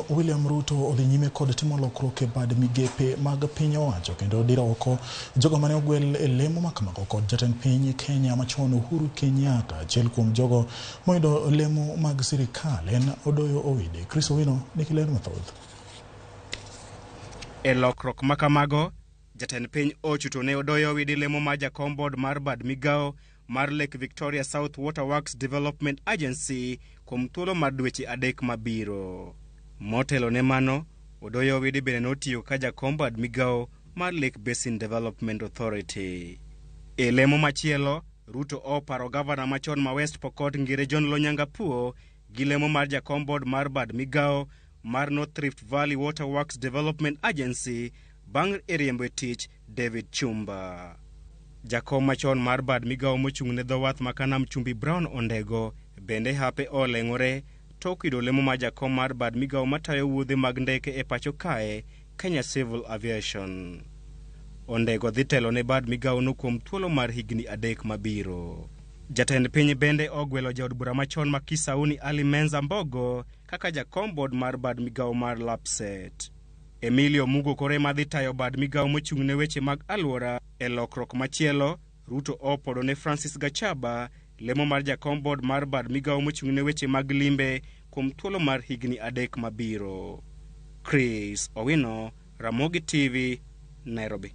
William Ruto odhi nyime kod timo lokruok e bad migepe mag piny owacho kendo diro oko jogo mane ogwel e lemo makamago kod jatend piny Kenya machon Uhuru Kenyatta. Achiel kuom jogo moyudo lemo mag sirikal en Odoyo Owidi. Chris Owino nigi ler mathoth. E lokruok ma kamago, jatend piny ochuto ne Odoyo Owidi lemo mar jakom board mar bad migawo mar Lake Victoria South Water Works Development Agency kuom thuolo mar dweche 3 mabiro. Motelo ne mano, Odoyo Owidi bende notiyo ka jakom bad migawo mar Lake Basin Development Authority. E lemo machielo, Ruto oparo gavana machon ma West Pokot Ngire John Lonyangapuo gi lemo mar jakom board mar bad migawo mar North Rift Valley Water Works Development Agency bang' e riembo e tich David Chumba. Jakom machon mar bad migawo mochung' ne dho wath ma Kanam Chumbi Brown Ondego bende hape oleng'ore tok yudo lemo mar jakom mar bad migawo matayo wuodhe mag ndeke e pacho kae, Kenya Civil Aviation. Ondego dhi telo ne bad migawono kuom thuolo mar higni 3 mabiro. Jatend piny bende ogwelo jaod bura machon ma Kisauni Ali Menza Mbogo kaka jakom board mar bad migawo mar Lapsset. Emilio Mugo koro ema dhi tayo bad migawo mochung' ne weche mag alwora. E lokruok machielo, Ruto opodo ne Francis Gachaba lemo mar jakom board mar bad migawo mochung' ne weche mag limbe kuom thuolo mar higni 3 mabiro. Chris Owino, Ramogi TV, Nairobi.